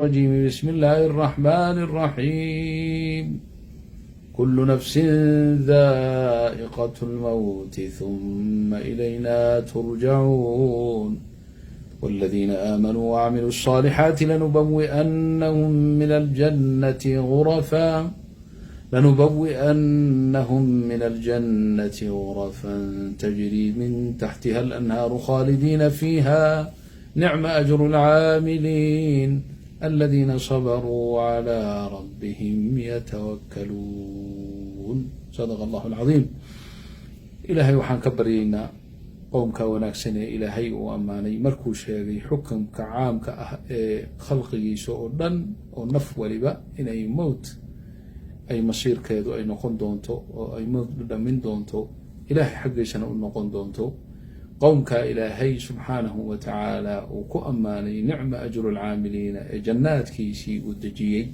الرجيم. بسم الله الرحمن الرحيم. كل نفس ذائقة الموت ثم إلينا ترجعون. والذين آمنوا وعملوا الصالحات لنبوئنهم من الجنة غرفا تجري من تحتها الأنهار خالدين فيها، نعم أجر العاملين، الذين صبروا وعلى ربهم يتوكلون. صدق الله العظيم. Ilaahay waxaan ka baryaynaa qowmka wanaagsan ee Ilaahay uu ammaanay markuu sheegay xukunka caamka ah ee khalqigiisa oo dhan, oo naf waliba inay mowt ay masiirkeedu ay noqon doonto oo ay mowt dhadhamin doonto, Ilaahay xaggiisana u noqon doonto. Qowmka Ilaahay subxaanahu wa tacaala uu ku ammaanay nicma ajru lcaamiliina ee jannaadkiisii uu dejiyey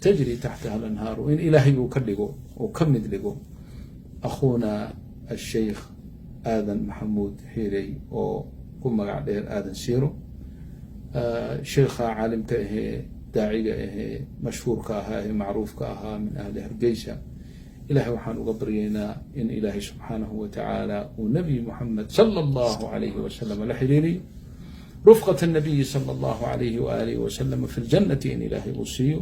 tajri taxtaha alanhaaru, in Ilaahay uu ka dhigo oo ka mid dhigo akhuuna asheikh Aadan Maxamuud Xiirey oo ku magac dheer Aadan Siiro, sheikha caalimka ahee, daaciga ahee, mashhuurka ahaa ee macruufka ahaa min ahli Hargeysa. Ilahay waxaan uga baryaynaa in Ilaahay subxaanahu wa tacaala uu Nebi Muxamed sala allahu alayhi wasalam la xiriiriyo, rufqat nabiyi sala allahu alayhi waalihi wasalam fi ljannati in Ilaahay uu siiyo.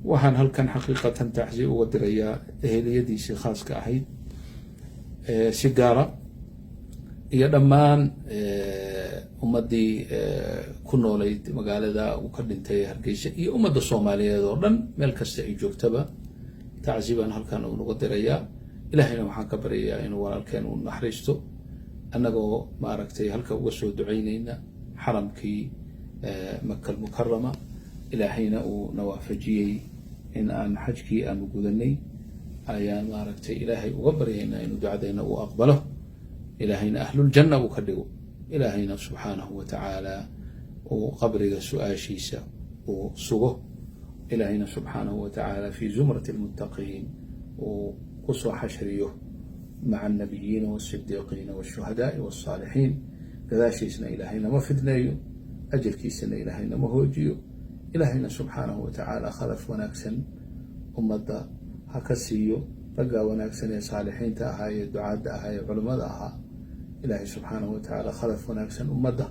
Waxaan halkan xaqiiqatan tacsiye uga dirayaa eheliyadiisii khaaska ahayd si gaara iyo dhammaan ummaddii ku noolayd magaalada uu ka dhintay, Hargeysa, iyo ummadda Soomaaliyeed oo dhan meel kasta ay joogtaba. Tacsi baan halkan unaga dirayaa. Ilahayna waxaan ka baryayaa inuu walaalkeen u naxariisto, annagoo maaragtay halka uga soo ducaynayna xaramkii Maka Almukarama. Ilaahayna uu na waafajiyey in aan xajkii aanu gudanay, ayaan maaragtay Ilaahay uga baryaynaa inuu ducadayna uu aqbalo, Ilaahayna ahluljanna uu ka dhigo, Ilaahayna subxaanahu wa tacaala uu qabriga su-aashiisa uu sugo, Ilaahayna subxaanahu wa tacaala fi zumrati almuttaqiin uu kusoo xashriyo maca alnabiyiina walsidiiqiina walshuhadaai walsaalixiin. Gadaashiisna Ilaahay nama fidneeyo, ajarkiisana Ilaahay nama hoojiyo. Ilaahayna subxaanahu wa tacaala khalaf wanaagsan ummadda ha ka siiyo raggaa wanaagsan ee saalixiinta ahaa ee ducaadda ahaa ee culimmada ahaa. Ilaahay subxaanahu wa tacaala khalaf wanaagsan ummadda